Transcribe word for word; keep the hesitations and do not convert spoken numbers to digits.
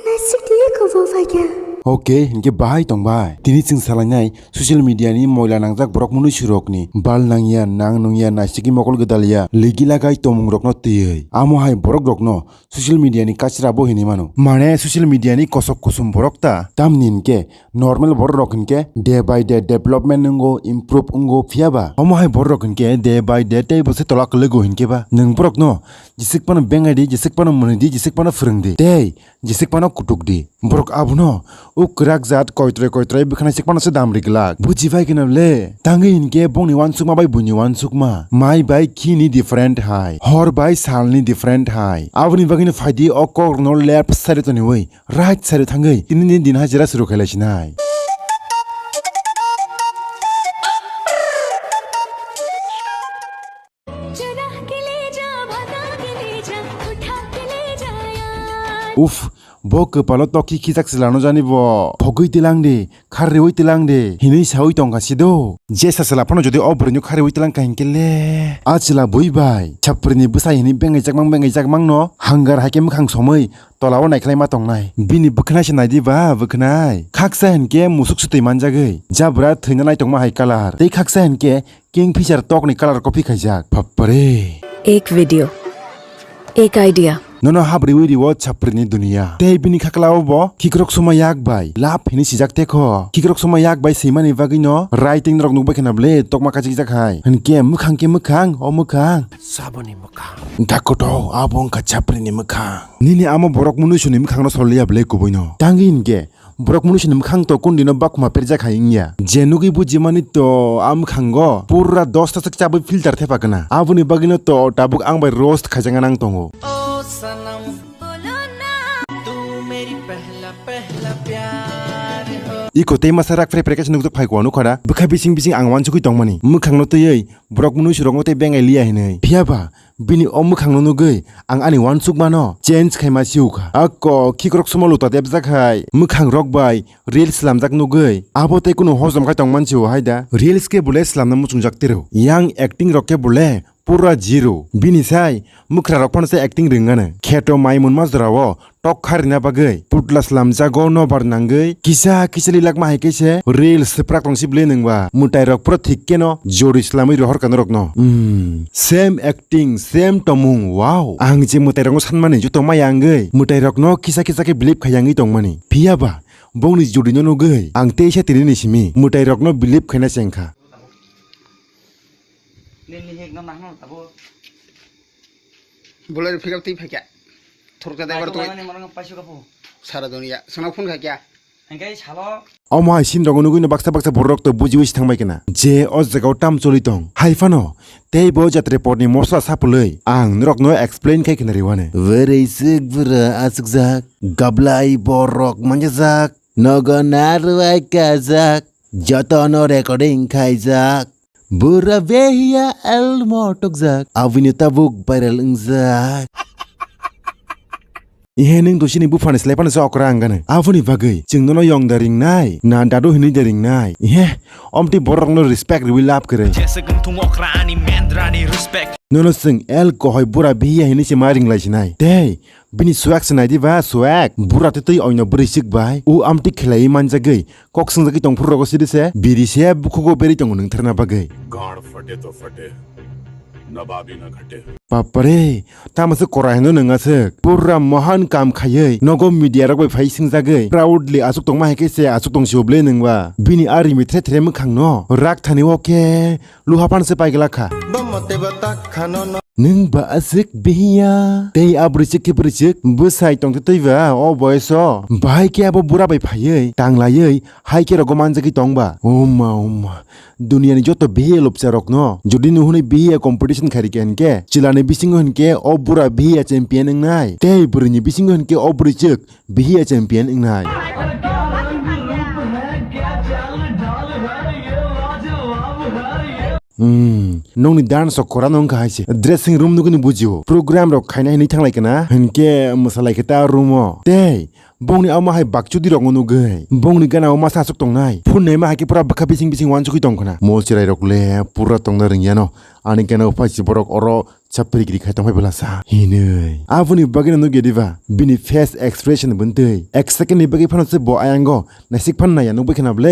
Naisik twi kubu phaikha. Okay, hinkhe bahai tong bai. Tini chwng salainai social media ni moila nangjak borok mwnwi surokni. Bal nangya, nang nungya, naisigwi mokol gwdalya, ligi lagai tomung rokno twiwi. Amo hai borok rokno social media ni kachra bo hinwi mano. Mane social media ni kosok kusum borok ta. Tamni hinkhe normal borok rok hinkhe day by day development wngo, improve wngo, phiya ba? Omo hai borok rok hinkhe day by day tei bo se tola kwlwgo hinkhe ba? Nwng borok no jesik phano bengai di, jesik phano mwnwi di, jesik phano phwrwng di. Tei jesik phano kutuk di. Borok abono o kwrak jat koitroi koitroi bwkhanai sik phano se dam ri glak. Buji bai khe na le? Tangwi hinkhe bongni uansukma bai buini uansukma, mai bai khini different hai, hor bai salni different hai. Aboni bagwino phaidi o kok rokno left side o toniwi right side o thangwi tinini din hajira suru khailai sinai. Uff, bo kwpalo tokhi khijak chwlano jani bo. Thogwi tilang di, kharriwi tilang di, hinwi sawi tongkha sido. Jesa chwla phano jodi o bwrwino kharriwi tilang kha hinkhe le. A chwla bui bai, chaprini bwsai hinwi bengaijakmang bengaijakmangno hangar haikhe mwkhang somwi tolao naikhlai ma tongnai. Bini bwkhnai se naidi ba, bwkhnai. Khaksa hinkhe musuk swtwi manjagwi. Jabra thwina naitongma hai kalar. Tei khaksa hinkhe Kingfisher tokni kalar kopi khaijak. Bapre. Ek video, ek idea. Nono habriwi riwo chaprini duniya. Tei bini khaklao bo khikrok suma yak bai lap hinwi sijak tekho. Khikrok suma yak bai swimani bagwino writing rok nukbai khna ble tokma kachikjak hai. Hinkhe mwkhang khe mwkhang, o mwkhang. Saboni mwkhang. Dakoto, abo wngkha chaprini mwkhang. Nini amo borok mwnwi suni mwkhangno soliya ble kubuino. Tangwi hinkhe borok mwnwi sini mwkhang to kundino bakhuma perjak hai wngya. Je nugwi bujimani to a mwkhango pura dosta swk chabwi filter thepa kana. Aboni bagwino to tabuk ang bai roast khaijak nang tongo. Iko tei masa rak phre phre khe se nukjak phai kua nukha da. Bwkha bising bising ang uansugwi tongmani. Mwkhangno twiwi borok mwnwi surokno tei bengai liya hinwi. Phiya ba bini o mwkhangno nugwi ang ani uansukmano change khaima siukha. Ako khikrok sumo luta depjak hai mwkhang rok bai reels slamjak nugwi abo tei kunu hojom khai tongman sio hai da. Reels khe bole slamna muchungjak tiro. Yang acting rok khe bole pura zero. Bini sai mwkhra rok phano se acting rwngano. Kheto mai munma jorao tok kharina bagwi putla slamjago nobar nangwi kisa kisa lilak ma hai khe se reels swprak tong si bwlwi nwng ba. Mwtai rok pura thik khe no jori slamwi rohor kha norok no. Hmm. Same acting, same tomung, wow. Ang je mwtai rok no sanmani joto maya wngwi mwtai rok no kisa kisa khe believe khai yangwi tongmani. Phiya ba bongni jodi no nugwi ang teisa tini ni simi mwtai rok no believe khaina chengkha. Nini hik no nang no tabo. Bolai rok phikap twi phaikya. Thurukta dai bar twi. Mani mani paisuk apu. Sara dunia. Sana phone khaikya. Engkai salo. Omo hai scene rogo nugwi no baksa baksa borok to bujiwi si thangbai kena. Je o jaga o tam choli tong. Hai phano tei bo jatre porni mosla sapulwi ang norok no explain khai kena riwani. Bwrwi sik bwrwi asukjak. Gablai borok manjajak. Nogo narwai kajak. Jotono recording khaijak. Bura behiya el motokjak. Aboni tabuk viral wngjak. Ihe nwng dosini buphani slai phano se okra ang gana. Aboni bagwi chwng nono yong da ringnai, na dadu hinwi da ringnai. Ihe, omtwi borok no respect riwi lab kwrwi. Jesa kung thung okra ani mendra ni respect. Nono chwng el kohoi bura behiya hinwi se ma ringlai sinai. Tei, bini swag se nai di ba, swag. Bura twi twi oino bwrwi chwk bai. U amtwi khlaiwi manjagwi. Kok swngjagwi tong phuru rogo siri se, biri se bukhugo berwi tongo nwng tharna bagwi. Gaad phate to phate, nababi na ghate. Bapre, tamo se kora hino nwng aswk. Pura mohan kam khaiwi nogo media rok bai phai swngjagwi proudly aswk tongma hai khe se aswk tong sio ble nwng ba. Bini a rimi thre thre mwkhang no rak thani o khe luha phan se pai glak kha. Bama teba tak khano no. Nwng ba aswk behiya. Tei a bwrwi chwk khe bwrwi chwk bwsai tong twi ba o boyes o. Bahai khe abo bura bai phaiwi tanglaiwi hai khe rogo manjagwi tong ba. Oma, oma. Duniani joto behiya lobsa rokno jodi nw hwnwi behiya competition khai rikha hinkhe, chwlani bisingo hinkhe o bura behiya champion wngnai. Tei bwrwini bisingo hinkhe o bwrwi chwk behiya champion wngnai. Hmm, nokni dance rok khorano wngkha hai se. Dressing room nugwi ni bujio. Program rok khaina hinwi thanglai kana, hinkhe mwsalai khe ta room o. Tei bongni omo hai bakchudi rokno nugwi bongni gana o masa aswk tongnai. Phunnaima hai khe pura bwkha bising bising uansugwi tong khna. Mo chwrai rok le pura tongna ringyano. Ani gana o phaisi borok oro Chapri giri khai tongphai bwla sa hinwi. Aboni bagwi no nukya diba? Bini face expression bwntwi. Ek second ni bagwi phano se bo ayango naisik phan naya nukbai khna ble.